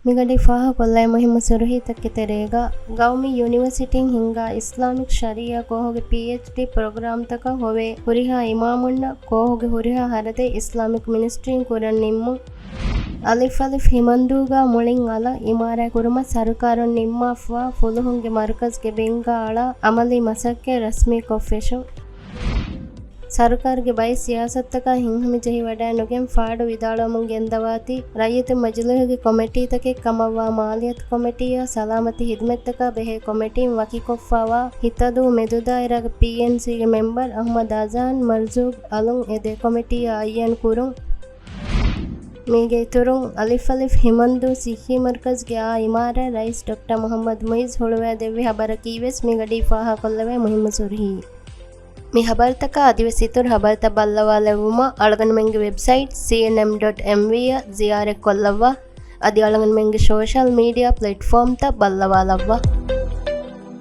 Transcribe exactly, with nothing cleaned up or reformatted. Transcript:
މިގަޑީ ފާހަގަކޮށްލައި މުހިއްމު ސުރުހީތަކެއް ތެރޭގަ، ގައުމީ ޔުނިވަރސިޓީން ހިންގާ އިސްލާމިކް ޝަރީއާ ކޯހުގެ ޕީއެޗްޑީ ޕްރޮގްރާމްތަކަށް ހޮވޭ ހުރިހާ އިމާމުންނަށް ކޯހުގެ ހުރިހާ ހަރަދެއް އިސްލާމިކް މިނިސްޓްރީން ކުރަން ނިންމުން. އަލިފް އަލިފް ހިމަންދޫގަ މުޅިން އަލަށް އިމާރާތް ކުރުމަށް ސަރުކާރުން ނިންމާފަވާ ފުލުހުންގެ މަރުކަޒްގެ ބިންގަ އަޅާ އަމަލީ މަސައްކަތް ރަސްމީކޮށްފެށުން. ސަރުކާރުގެ ބައެއް ސިޔާސަތުތަކާ ހިތްހަމަޖެހިވަޑައިނުގެން ފާޑު ވިދާޅުވަމުން ގެންދަވާތީ، ރައްޔިތުން މަޖިލީހުގެ ކޮމިޓީތަކެއް ކަމަށްވާ މާލިޔަތު ކޮމިޓީއާ ސަލާމަތީ ހިދުމަތްތަކާ ބެހޭ ކޮމިޓީން ވަކިކޮށްފައިވާ ހިތަދޫ މެދުދާއިރާގެ ޕީއެންސީގެ މެމްބަރު އަހުމަދު އަޒާން މަރްޒޫގް އަލުން އެދޭ ކޮމިޓީއާ އައްޔަން ކުރުން. މީގެ އިތުރުން، އަލިފް އަލިފް ހިމަންދޫ ސިއްހީ މަރުކަޒްގެ އާ އިމާރާތް ރައީސް ޑޮކްޓަރ މުހައްމަދު މުއިއްޒު ހުޅުވައިދެއްވި ހަބަރަކީވެސް މިގަޑީ ފާހަގަކޮށްލެވޭ މުހިއްމު ސުރުހީ. މި ހަބަރުތަކާ އަދިވެސް އިތުރު ހަބަރުތައް ބައްލަވާލެއްވުމަށް އަޅުގަނޑުމެންގެ ވެބްސައިޓް ސީއެންއެމް ޑޮޓް އެމްވީ އަށް ޒިޔާރަތްކޮށްލައްވާ. އަދި އަޅުގަނޑުމެންގެ ސޯޝަލް މީޑިއާ ޕްލެޓްފޯމްތައް ބައްލަވާލައްވާ.